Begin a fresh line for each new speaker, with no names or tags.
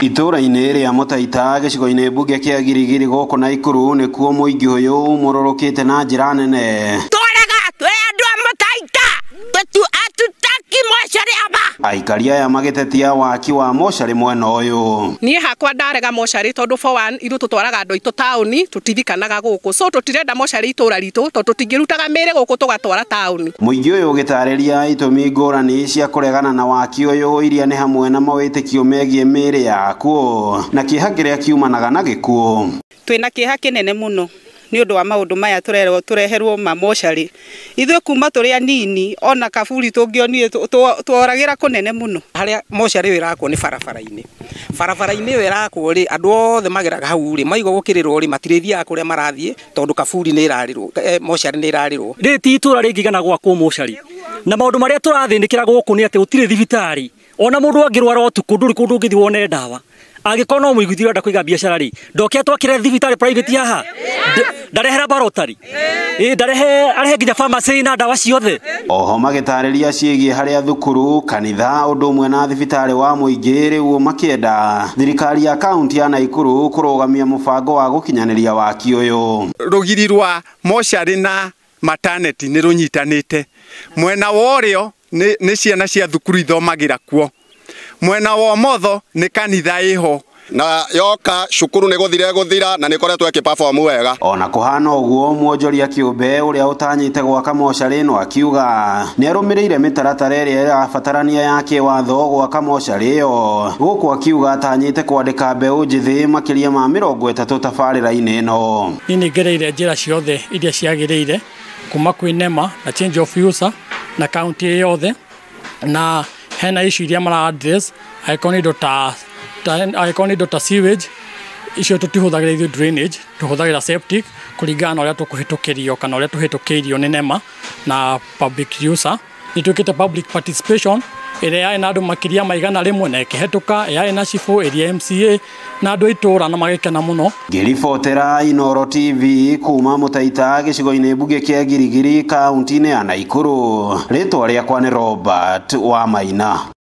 Itũũra-inĩ rĩa Mũtaita gĩcigo-inĩ mbunge kĩa Girigiri gũkũ Naikuru nĩkuo mũingĩ ũyũ ũmũrũrũkĩte na njĩra nene.
Twarega twĩ andũ a Mũtaita atutaki mocarĩ aba.
Aikari aya magĩtetia waki wa mocarĩ mwena ũyũ.
Niĩ hakwa ndarega mocarĩ tondũ for one ithuĩ tũtwaraga andũ aitũ taũni tũtithikanaga gũkũ, so tũtirenda mocarĩ itũũra ritũ tondũ tũtingĩrutaga mĩĩrĩ gũkũ tũgatwara taũni.
Mũingĩ ũyũ ũgĩtarĩria itũmi ngũrani cia kũregana na waki ũyũ iria nĩ hamwe na mawĩtĩkio megiĩ mĩĩrĩ ya akuũ na kĩeha kĩrĩa kiumanaga na gĩkuũ.
Twĩna kĩeha kĩnene mũno nĩ ũndũ wa maũndũ maya tũrerwo tũreherwo ma mocarĩ. Ithuĩ kuma tũrĩ anini ona kaburi tũngĩonire tworagĩra kũnene mũno.
Harĩa mocarĩ ĩyo ĩrakwo nĩ barabara-inĩ. Barabara-inĩ ĩyo ĩrakwo rĩ, andũ othe mageraga hau rĩ, maigua gũkĩrĩrwo rĩ, matirĩthiaga kũrĩa marathiĩ tondũ kaburi nĩ ĩrarĩrwo, mocarĩ nĩ ĩrarĩrwo.
Rĩrĩ ti itũũra rĩngĩigana gwakwo mocarĩ. Na maũndũ marĩa tũrathĩnĩkĩra gũkũ nĩ atĩ gũtirĩ thibitarĩ. Ona mũndũ angĩrwara ũtukũ ndũrĩ kũndũ ũngĩthiĩ wone ndawa. Angĩkorwo no mũiguithia ũrenda kũiga biacara rĩ, ndoke atwakĩre thibitarĩ private haha. Ndarehera barotari. Ndarehe arehe nginya pharmacy na ndawa ciothe.
Oho magĩtarĩria ciĩgiĩ harĩa thukuru, kanitha, ũndũ ũmwe na thibitarĩ wa mũingĩ rĩu makĩenda thirikari ya kaunti ya Naikuru kũrũgamia mũbango wa gũkinyanĩria waki ũyũ.
Rũgiri rwa mocarĩ na maternity nĩ rũnyitanĩte. Mwena wa ũrĩo nĩ ciana cia thukuru ithomagĩra kuo. Mwena wa ũmotho nĩ kanitha ĩho.
Na yoka cukuru nĩ gũthira gũthira na nĩ ĩkoretwo ĩkĩ-perform wega.
Ona kũhana ũguo mwonjoria kĩũmbe ũrĩa ũtanyĩte gwaka mocarĩ ĩno akiuga nĩ arũmĩrĩire mĩtaratara ĩrĩa ĩrabatarania ya kĩwatho gwaka mocarĩ ĩyo. Gũkũ akiuga atanyĩte kwandĩka mbeũ njĩthĩ makĩria ma 30 tabarĩra-inĩ ĩno.
Niĩ nĩ ngereire njĩra ciothe iria ciagĩrĩire kuma kwĩ NEMA na change of user na kaunti yothe, na hena issue iria mara address angĩkorwo nĩ indo ta angĩkorwo nĩ indo ta sewage icio tũtihũthagĩra ithuĩ drainage, tũhũthagĩra septic kũringana na ũrĩa tũkũhĩtũkĩrio kana ũrĩa tũhĩtũkĩirio nĩ NEMA na public user. Nĩ twĩkĩte public participation ĩrĩa yarĩ na andũ makĩria ma 100 na ĩkĩhetũka, yarĩ na cibũ, ĩrĩa MCA na andũ a itũũra na magĩkena mũno.
Ngĩribotera Inooro TV kuma Mũtaita gĩcigo-inĩ mbunge kĩa Girigiri kaunti-inĩ ya Naikuru, rĩtwa rĩakwa nĩ Robert Wamaina.